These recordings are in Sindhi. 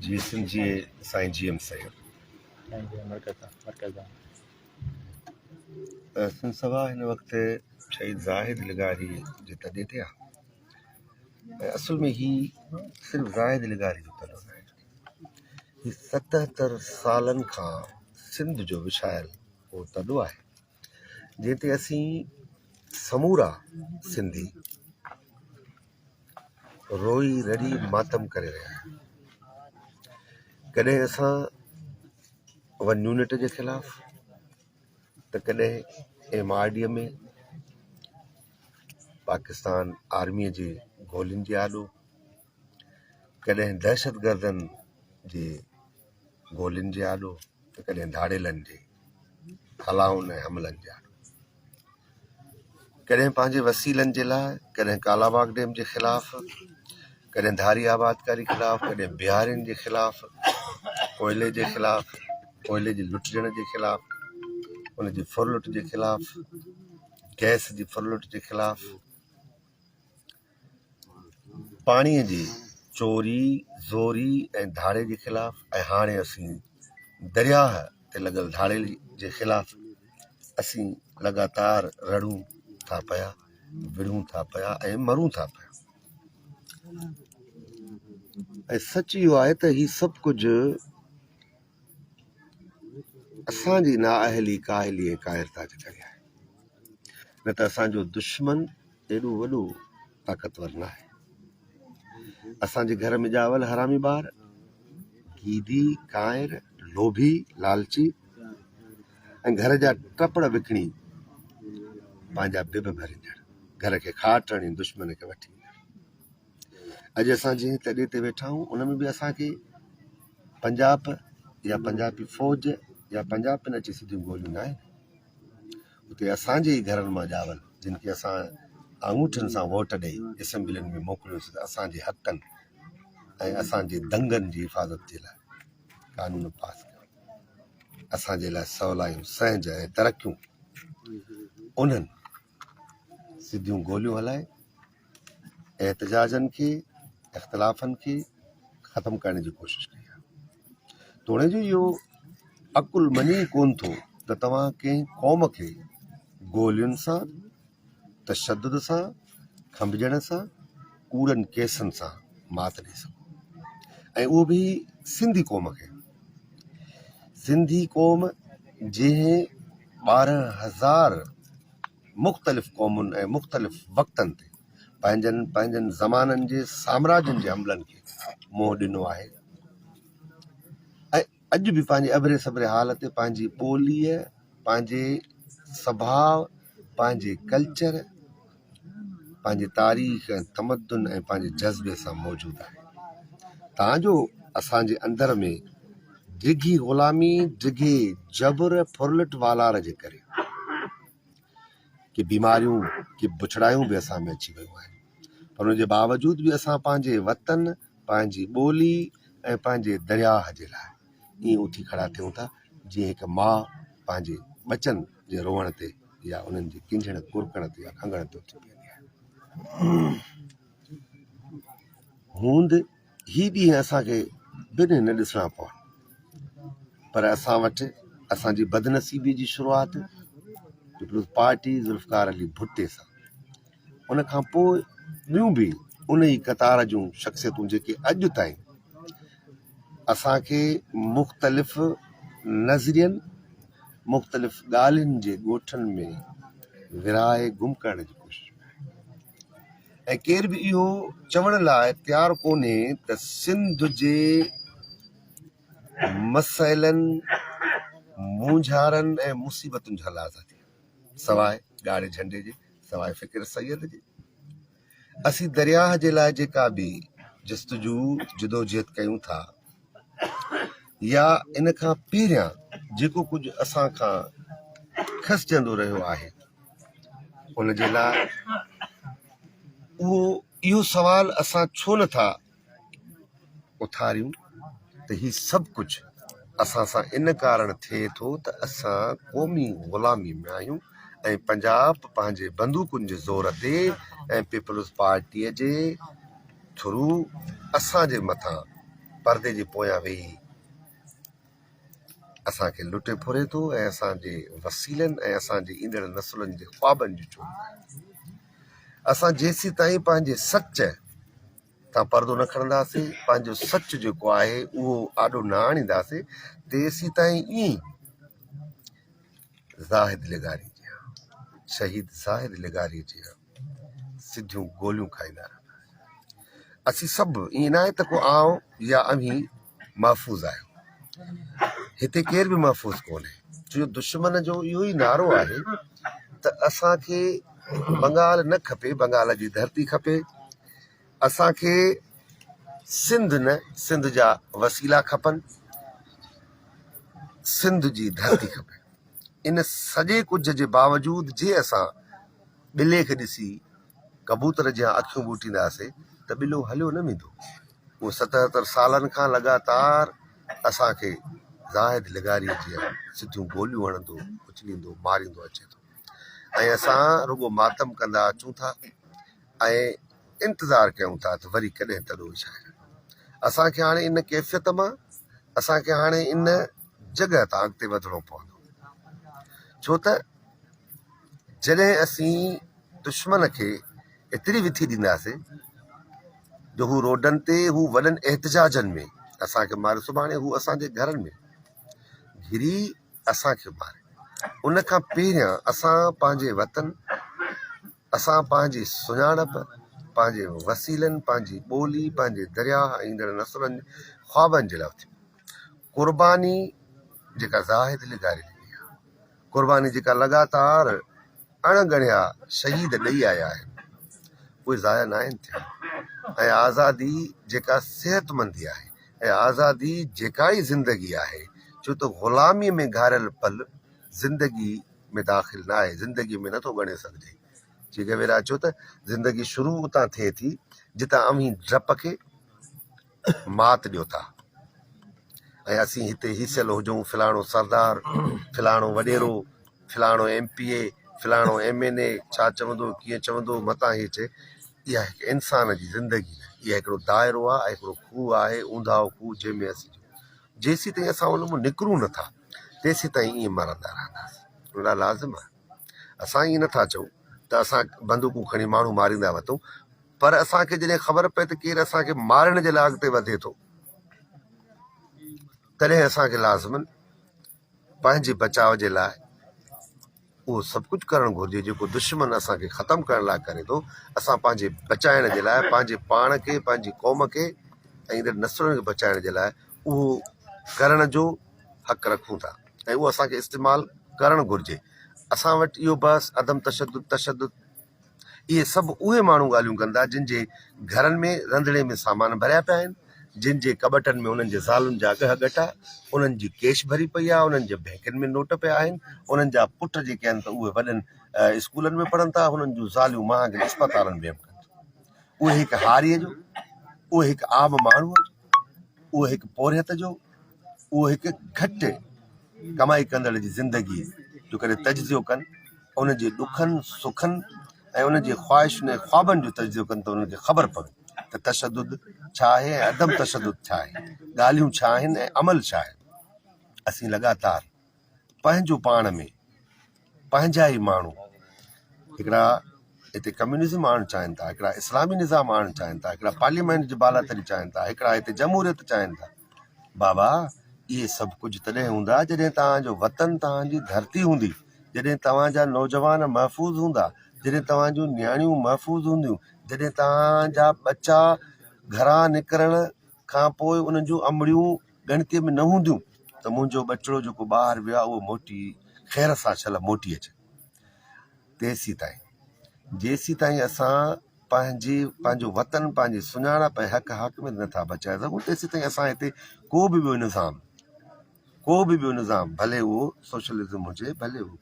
جي سنڌ جي سائين جي ايم سيد. سنڌ سڀا هن وقت شهيد زاهد لغاري جي تڏي تي آهي ۽ اصل ۾ هي صرف زاهد لغاري جو تڏو ناهي، هي 77 سالن کان سنڌ جو وڇايل اهو تڏو آهي جنهن تي اسين سمورا سنڌي روئي رڙي ماتم ڪري رهيا آهيون. ڪڏهن اسان ون يونٽ جي خلاف ته ڪڏهن ايم آر ڊي ۾ پاڪستان آرميء جي گولين جي آڏو، ڪڏهن دهشتگردن جي گولين جي آڏو ته ڪڏهن ڌاڙيلن جي هلائن ۽ حملن جي آڏو. ڪڏهن پنهنجي وسيلن جي لاء، ڪڏهن ڪالاباغ ڊيم جي خلاف، ڪڏهن ڌاري آبادڪاري خلاف، ڪڏهن بهارين جي خلاف، ڪوئلي جي خلاف، ڪوئلي جي لٽجڻ جي خلاف، ان جي ڦرلٽ جي خلاف، گئس جي ڦرلٽ جي خلاف، پاڻيء جي چوري، زوري ۽ ڌاڙي جي خلاف ۽ هاڻي اسين درياهه تي لڳل ڌاڙيل جي خلاف اسين لڳاتار رڙون ٿا پيا، وڙهون ٿا پيا ۽ مرون ٿا پيا. ۽ سچ اهو آهي ته هي سڀ ڪجهه اسان جي نااهلي، ڪاهلي ۽ ڪائرتا جي ڪري آهي. نه ته اسان جو دشمن ايڏو وڏو طاقتور ناهي. اسان جي گهر ۾ ڄاول حرامي ٻار، گيدي، ڪانئر، لوڀي، لالچي ۽ گهر جا ٽپڙ وڪڻي پنهنجا بب ڀريندڙ، گهر کي کاٽ هڻي دشمن کي وٺي ايندڙ. اڄ اسان جنهن تڏي تي ويٺا آهيون ان ۾ به اسان کي پنجاب يا پنجابي فوج يا پنجابين اچي سڌيون گوليون ناهن. اتي اسان جي ئي گهرن مان ڄاول جن کي اسان آڱوٺن سان ووٽ ڏئي اسيمبلين ۾ موڪليوسين ته اسان جي حقن ۽ اسان جي دنگن جي حفاظت جي لاء قانون پاس ڪيو، اسان جي لاء سولايون، سهنج ۽ ترقيون، انهن سڌيون گوليون هلائي احتجاجن کي، اختلافن کي ختم ڪرڻ جي ڪوشش ڪئي آهي. توڙي جو اهو عقل مڃي ئي ڪونه ٿو ته توهان ڪنهن قوم کي گولين سان، تشدد سان، کنڀجڻ سان، ڪوڙن ڪيسن سان مات ڏئي سگهو ۽ اهو به سنڌي قوم کي. سنڌي قوم جنهن 12,000 مختلف قومن ۽ مختلف وقتن تي پنهنجن پنهنجن زمانن جي سامراجين جي حملن کي منهن ڏنو آهي ۽ اڄ به پنهنجي اڀري سڀري حال تي پنهنجي ٻوليء، پنهنجي سڀاء، پنهنجي ڪلچر، پنهنجي تاريخ ۽ تمدن ۽ پنهنجي جذبي سان موجود آهي. تان جو اسان جي اندر ۾ ڊگهي غلامي، ڊگهي جبر، ڦرلٽ والار جي ڪري ڪي بيماريون، ڪي بڇڙايون به اسان ۾ اچي ويون آهن، پر ان جي باوجود به اسان پنهنجي وطن، پنهنجي ٻولي ۽ پنهنجي درياهه جي لاء ائين اٿي کڙا ٿيون ٿا، جيئن هڪ ماء پنهنجي ٻچن جي روئڻ تي يا انهن جي ڪنجهڻ ڪرڪڻ تي يا کنگهڻ تي اٿي بيهندي آهي. هوند هي ڏينهن اسان کي بنهه نه ڏسڻا پون، پر اسان وٽ اسان جي بدنصيبي جي شروعات پيپلز پارٽي ذوالفقار علي ڀٽي سان، ان کان پوء ٻيون به ان ئي قطار جون شخصيتون جيڪي اڄ تائين اسان کي مختلف نظرين، مختلف ڳالهين جي ڳوٺن ۾ ورهائي گم ڪرڻ جي ڪوشش ۾ آهن ۽ ڪير به اهو چوڻ لاء تيار ڪونهي ته سنڌ جي مسئلن، مونجهارن ۽ مصيبتن جو حل آزادي آهي. سواء ڳاڙهي جهنڊي جي، سواء فڪر سيد جي. اسين درياهه جي لاء جيڪا به جستجو، جدوجهد ڪيون ٿا يا ان کان پهريان جيڪو ڪجهه اسان کان کسجندو رهيو آهي، ان جي لاء اهو اهو سوال اسان ڇو نه ٿا اٿاريون ته هي سڀ ڪجهه اسان سان ان ڪارڻ ٿئي ٿو ته اسان قومي غلامي ۾ آهيون ۽ پنجاب پنهنجي بندوقن جي زور تي ۽ پيپلز پارٽيء جي ٿرو اسان جي مٿان پردي جي پويان ويهي اسان کي لٽي ڦري ٿو ۽ اسان جي وسيلن ۽ اسان جي ايندڙ نسلن جي خوابن جي چوري ڪري ٿو. اسان جيسيتائين پنهنجي سچ تان پردو نه کڻنداسين، پنهنجو سچ جيڪو آهي اهو آڏو نه آڻينداسين، تيسيتائين ائين ئي زاهد لغاري جيان، شهيد زاهد لغاري جيان سڌيون گوليون کائيندا رهنداسين. اسين سڀ ائين ناهي ته ڪو آئون يا اوهين محفوظ آهيو. هتي ڪير به محفوظ ڪونهي. ڇو جو دشمن جو اهو ئي نعرو آهي ته اسان کي بنگال نه کپي، بنگال جي ڌرتي کپي. اسان کي سنڌ نه سنڌ جا وسيلا کپن، سنڌ جي ڌرتي کپي. ان سڄي ڪجهه جي باوجود جي اسان ٻلي کي ڏسي ڪبوتر جيان اکيون ٻوٽينداسين ته ٻلو هليو نه ويندو. اهو 77 سالن کان لڳاتار اسان کي زاهد لغاريء جيان سڌيون گوليون هڻندو، اڇليندو، ماريندو اچي ٿو ۽ اسان رڳو ماتم ڪندا اچون ٿا ۽ انتظار ڪيون ٿا ته وري ڪڏهن تڏو وڇائجي. اسان کي هاڻي ان ڪيفيت مان، اسان کي هاڻي ان جڳهه تان اڳتي وڌڻو پوندو. ڇو ته جڏهن اسين دشمن کي ايتري وٿي ڏينداسين جو هو روڊن تي هو وڏن احتجاجن ۾ اسان کي ماري سڀاڻي هو اسان جي گهرن ۾ گهري اسان کي ماري ان کان پهريان اسان پنهنجي وطن اسان پنهنجي سڃاڻپ پنهنجي وسيلن پنهنجي ٻولي پنهنجي درياهه ايندڙ نسلن خوابن جي لاء قرباني جيڪا زاهد لغاري ڏني آهي قرباني جيڪا لڳاتار اڻ ڳڻيا شهيد ڏئي آيا آهن، اهي ضايع ناهن ٿيا ۽ آزادي جيڪا صحتمندي آهي ۽ آزادي جيڪا ئي زندگي آهي، ڇو ته غلاميء ۾ گهاريل پل زندگي ۾ داخل ناهي، زندگيء ۾ نٿو ڳڻي سگهجي. چي گويرا چيو ته زندگي شروع اتان ٿئي ٿي، جتان اوهين ڊپ کي مات ڏيو ٿا ۽ اسين هتي هيسيل هجون فلاڻو سردار، فلاڻو وڏيرو، فلاڻو ايم پي اي، فلاڻو ايم اين اي ڇا چوندو ڪيئن چوندو متان هي چئي. اها هڪ انسان جي زندگي نه اها هڪڙو دائرو آهي ۽ هڪڙو کوهه آهي اونداهو کوهه جنهن ۾ اسين جيسيتائين اسان ان مان نڪرون نه ٿا تيسيتائين ائين مرندا رهنداسين. ان لاء لازم آهي اسان ائين نه ٿا چئون ته اسان بندوقون کڻي ماڻهو ماريندا وتون پر اسان کي جڏهن خبر پئي ته ڪير اسان کي مارڻ جي لاء اڳتي وڌي ٿو تڏهن اسان کي لازمن پنهنجي بچاء جي لاء اهو سڀ ڪجهه ڪرڻ گهرجي جيڪو دشمن اسان کي ختم ڪرڻ لاء ڪري ٿو. اسان پنهنجي بچائڻ جي لاء پنهنجي پاڻ کي پنهنجي قوم کي ۽ ايندڙ نسلن کي بچائڻ جي لاء اهو ڪرڻ جو حق رکون ٿا ۽ اهو اسان کي استعمال ڪرڻ گهرجي. اسان وٽ اهو بحث عدم تشدد، تشدد اهي سڀ اهي ماڻهو ڳالهيون ڪن ٿا جن جي گهرن ۾ رنڌڻي ۾ سامان ڀريا پيا آهن، جن جي ڪٻٽن ۾ انهن جي زالن جا ڳهه ڳٽا، انهن جي ڪيش ڀري پئي آهي، انهن جي بئنڪن ۾ نوٽ پيا آهن، انهن جا پٽ جيڪي آهن ته اهي وڏن اسڪولن ۾ پڙهن ٿا، انهن جون زاليون مهانگين اسپتالن ۾ به ڪن ٿيون. اهي هڪ هاريء جو، اهي هڪ عام ماڻهوء جو، اهو هڪ پورهيت جو، اهو هڪ گهٽ ڪمائي ڪندڙ جي زندگي جو ڪڏهن تجزيو ڪن، ان جي ڏکن سکن ۽ ان جي خواهشن ۽ خوابن جو تجزيو ڪن ته انهن کي خبر پوي ته تشدد ڇا آهي ۽ عدم تشدد ڇا آهي، ڳالهيون ڇا آهن ۽ عمل ڇا آهي. اسين لڳاتار پنهنجو پاڻ ۾ پنهنجا ئي ماڻهو هڪڙا هتي ڪميونزم آڻڻ چاهين ٿا، هڪڙا اسلامي نظام آڻڻ چاهين ٿا، هڪڙا پارليامينٽ جي بالاتري چاهين ٿا، هڪڙا هتي جمهوريت چاهين ٿا. بابا اهي سڀ ڪجهه تڏهن هوندا جڏهن توهان جو وطن توهان جي ڌرتي هوندي، جڏهن توهان جا نوجوان محفوظ هوندا، جڏهن توهان جون نياڻيون محفوظ هونديون، جڏهن توهان جا ٻچا گهران نڪرڻ کان پوء انهن جون امڙيون ڳڻتيء ۾ نه هونديون ته منهنجو ٻچڙو جيڪو ٻاهر ويو آهي اهو موٽي خير سان شل موٽي اچي. تيسيتائين جيسيتائين اسان پنهنجي پنهنجو وطن پنهنجي سڃاڻپ ۽ حق حاڪميت نٿا بچائي سگهون تيسيتائين اسان هتي ڪو به ٻيو نظام ڪو به ٻيو نظام ڀلي اهو سوشلزم هجي ڀلي اهو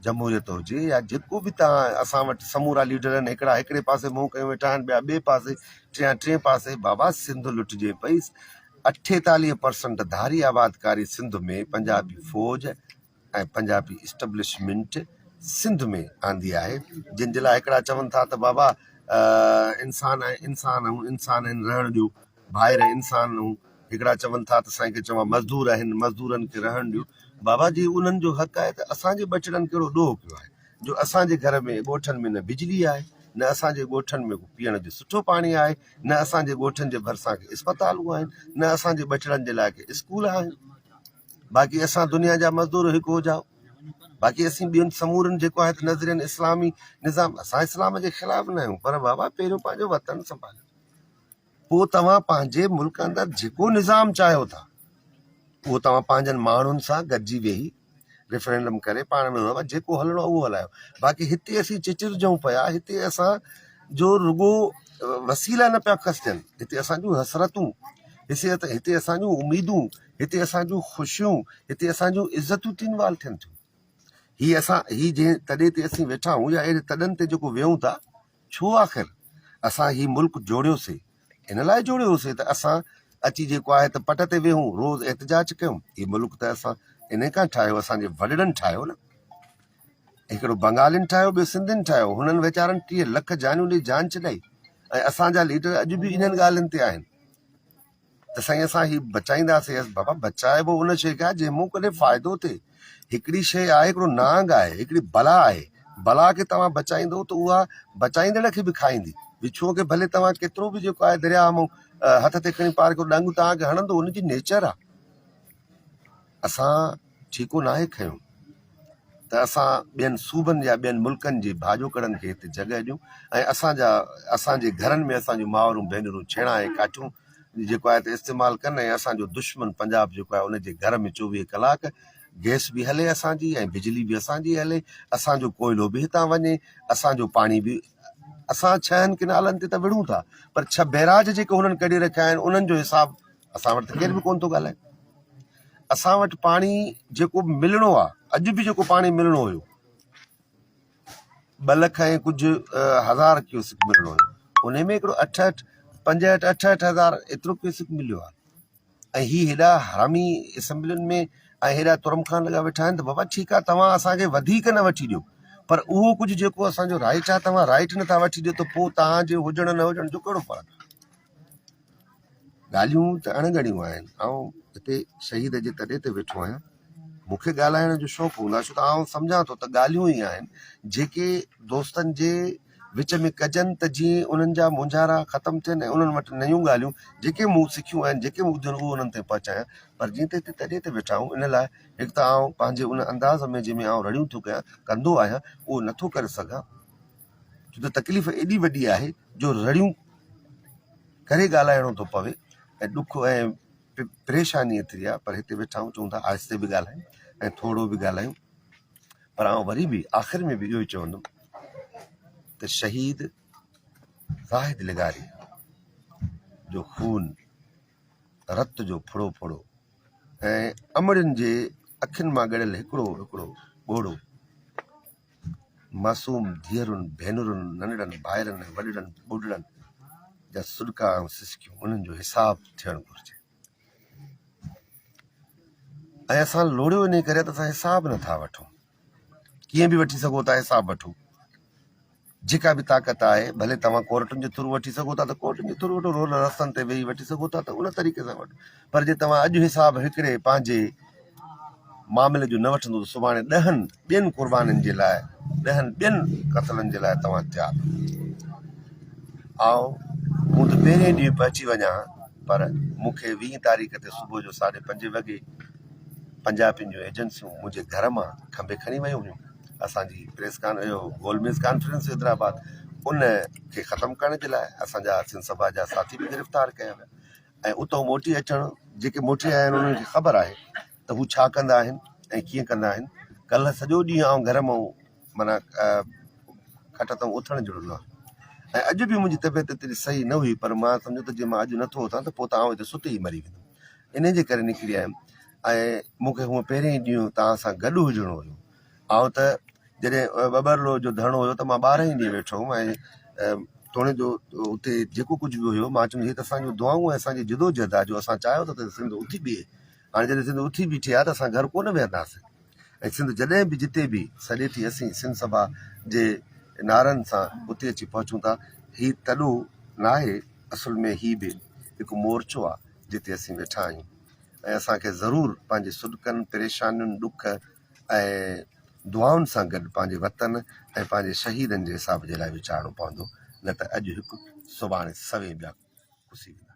جمهوريت هجي يا جيڪو به تان اسان وٽ سمورا ليڊر آهن هڪڙا هڪڙي پاسي منهن ڪيون ويٺا آهن ٻيا ٻئي پاسي ٽيان ٽئين پاسي بابا سنڌ لٽجي پئي 48 پرسنٽ ڌاري آبادڪاري سنڌ ۾ پنجابي فوج ۽ پنجابي اسٽبلشمينٽ سنڌ ۾ آندي آهي جن جي لاء هڪڙا چون ٿا ته بابا انسان آهي انسان آهيون انسان آهن رهڻ ڏيو. ڀائر انسان آهيون. هڪڙا چون ٿا ته سائين کي چوان مزدور آهن، مزدورن کي رهڻ ڏيو. بابا جي انهن جو حق آهي ته اسان جي ٻچڙن ڪهڙو ڏوهه ڪيو آهي جو اسان جي گهر ۾ ڳوٺن ۾ نه بجلي آهي، نه اسان جي ڳوٺن ۾ ڪو پيئڻ جو سٺو پاڻي آهي، نه اسان جي ڳوٺن جي ڀرسان ڪي اسپتالون آهن، نه اسان جي ٻچڙن جي لاء ڪي اسڪول آهن. باقي اسان دنيا جا مزدور هڪ هجائو. باقي اسين ٻين سمورن جيڪو آهي ته نظرين اسلامي نظام اسان اسلام جي خلاف نه آهيون پر بابا پهريون پنهنجو وطن سنڀاليو. پوء توهان پنهنجي ملڪ اندر جيڪو نظام چاهيو ٿا اهو توهان پنهنجن ماڻهن سان گڏجي ويهي ريفرينڊم ڪري پاڻ ۾ بابا جيڪو هلڻو آهي اهو هلايو باقي هتي اسين چچرجون پيا هتي اسان جو رڳو وسيلا نه پيا کسجن هتي اسان جون حسرتون هتي اسان جون اميدون هتي اسان جون خوشيون هتي اسان جون عزتون تين وال ٿين ٿيون هي اسان هي جنهن تڏي تي اسين ويٺا آهيون يا اهڙي تڏن تي جيڪو ويهون ٿا ڇو آخر اسان هي ملڪ جوڙيوسي ان لاء جوڙيوسي ته اسان اچي جيڪو آهي ته پٽ تي ويهون روز احتجاج ڪيون هي ملڪ ته اسان انهي کان ٺاهيو اسان جي وڏڙن ٺاهيو نه هڪڙو بنگالين ٺاهيو ٻيو سنڌين ٺاهيو هنن ويچارن 30 لک جانيون ڏئي جان ڇڏائي ۽ اسان جا ليڊر اڄ به انهن ڳالهين تي آهن ته سائين اسان هي بچائينداسين بابا بچائبو ان شيء کي آهي جنهن مون ڪڏهن فائدو ٿئي هڪڙي شيء آهي هڪڙو نانگ آهي هڪڙي بلا آهي بلا کي توهان بچائيندو ته اها بچائيندڙ کي به کائيندي وڇوء کي ڀلي توهان ڪيترو به جيڪو آهي درياهه مون هٿ تي کڻي پار ڪيو ڏنگ توهان کي هڻندو ان جي نيچر آهي اسان ٺيڪو ناهي کنيو ته اسان ٻين صوبن يا ٻين ملڪن جي ڀاڄوڪڙن کي هتي جڳهه ڏيون ۽ اسان جا اسان جي گهرن ۾ اسان جون مائرون ڀينرون ڇيڻا ۽ ڪاٺيون جيڪو آهي ته استعمال ڪن ۽ اسان جو دشمن پنجاب جيڪو آهي ان جي گهر ۾ 24 ڪلاڪ گئس به هلي اسان جي ۽ بجلي به اسان جي هلي اسان جو ڪوئلو به هتان وڃي اسان جو پاڻي به اسان ڇهن ڪنالن تي ته وڙهون ٿا پر ڇهه بئراج جيڪي هنن ڪڍي رکيا آهن انهن جو حساب اسان وٽ ته ڪير به ڪونه ٿو ڳالهائي. اسان وٽ پاڻي جيڪو به ملڻو آ اڄ به جيڪو پاڻي ملڻو هيو ٻه لک ۽ ڪجهه هزار ڪيوسڪ ملڻو هيو ان ۾ هڪڙو اٺهٺ پنجهٺ اٺهٺ هزار ايترو ڪيوسڪ مليو آ ۽ هي هيڏا حرامي اسمبلين ۾ ۽ هيڏا ترم خان لڳا ويٺا آهن ته بابا ٺيڪ آ توهان اسان کي وڌيڪ نه وٺي ڏيو پر اهو ڪجهه جيڪو اسان جو رائٽ آ توهان رائٽ نٿا وٺي ڏيو ته پوء توهان جي هجڻ نه هجڻ جو ڪهڙو فرق ڳالهيون ته اڻ ڳڻيون آهن. آئون هتي شهيد جي تڏي تي ويٺو آهيان. مون کي ڳالهائڻ جو شوق هوندو آهي ڇو ته آئون سمجهان ٿو ته ڳالهيون ئي آهن جيڪي دوستن جي وچ ۾ ڪجن ته جيئن انهن جا مونجهارا ختم ٿين ۽ انهن وٽ نيون ڳالهيون جيڪي مون سکيون آهن جيڪي مون ٻڌيون آهن اهو انهن تائين پهچايان پر جيئن ته هتي تڏي تي ويٺا آهيون ان لاء هڪ ته آئون پنهنجي ان انداز ۾ جنهن ۾ آئون رڙيون ٿو ڪيان ڪندو آهيان اهو نٿو ڪري سگهان ڇو ته تڪليف ايڏي وڏي آهي جو رڙيون ڪري ڳالهائڻو ٿو پوي ۽ ڏک ۽ پريشاني ايتري آهي پر هتي ويٺا آهيون چئون ٿا آهستي به ڳالهايون ۽ ٿورو به ڳالهايون پر آئون وري به آخر ۾ به اهو ئي چوندم ته شهيد زاهد لغاري جو خون رت جو ڦڙو ڦڙو ۽ امڙين جي اکين مان ڳڙيل هڪڙو هڪڙو ڳوڙهو معصوم ڌيئرن، ڀينرن، ننڍڙن ڀائرن ۽ وڏڙن ٻڍڙن جا سڏڪا ۽ سسڪيون انهن جو حساب ٿيڻ گهرجي ۽ اسان لوڙيو انهي ڪري ته اسان حساب نٿا وٺون ڪيئن به وٺي سگهو ٿا حساب وٺو جيڪا به طاقت آهي ڀلي توهان ڪورٽن جي ٿرو وٺي سگهو ٿا ته ڪورٽن جي ٿرو وٺو روڊ رستن تي ويهي وٺي سگهو ٿا ته ان طريقي سان وٺو پر جي توهان اڄ حساب هڪڙي پنهنجي معاملي جو نه وٺندو ته سڀاڻي ڏهن ٻين قربانين جي لاء ڏهن ٻين قتلن جي لاء توهان تيار آئون هوند پهرين ڏينهن پهچي وڃان پر مون کي ويهين تاريخ تي صبح جو ساڍي پنجين وڳي پنجابين جون ايجنسيون منهنجي گهر مان کنڀي کڻي ويون هيون اسان جي پريس ڪان اهو گول ميز ڪانفرنس حيدرآباد ان کي ختم ڪرڻ جي لاء اسان جا سنڌ سڀا جا ساٿي به گرفتار ڪيا ويا ۽ اتان موٽي اچڻ جيڪي موٽي آيا آهن انهن کي خبر آهي ته هو ڇا ڪندا آهن ۽ ڪيئن ڪندا آهن ڪلهه سڄو ڏينهن آئون گهر مان معنيٰ کٽ تان اٿڻ جهڙو نه ۽ اڄ به منهنجي طبيعت ايتري صحيح نه هئي پر مان سمجهو ته جي مان اڄ نٿو اٿان ته پوء ته آئون هتي ستي ئي مري ويندم انهي جي ڪري نڪري آيم ۽ مون کي هونء پهرين ئي ڏينهن توهان سان گڏ هجڻو هيو. آئون ته جڏهن ٻٻرلو جو ڌرڻو هيو ته مان 12 ئي ڏينهن ويٺو هوم ۽ توڻي جو اتي جيڪو ڪجهه به هيو مان چيم هي ته اسان جون دعائون ۽ اسان جي جدوجهد آهي جو اسان چاهيو ته سنڌ اٿي بيهي. هاڻي جڏهن سنڌ اٿي بيٺي آهي ته اسان گهر ڪونه ويهنداسين ۽ سنڌ جڏهن به جتي به سڏي ٿي اسين سنڌ سڀا جي نعرن سان اتي اچي پهچون ٿا. هي تڏو ناهي اصل ۾ هي به. هڪ مورچو آ جتي اسين ويٺا آهيون ۽ اسان کي ضرور پنهنجي سڏڪن، پريشانين، ڏک ۽ دعائن سان گڏ پنهنجي وطن ۽ پنهنجي شهيدن جي حساب جي لاء ويچارڻو پوندو نه ته اڄ هڪ سڀاڻي سوين ٻيا کسي ويندا.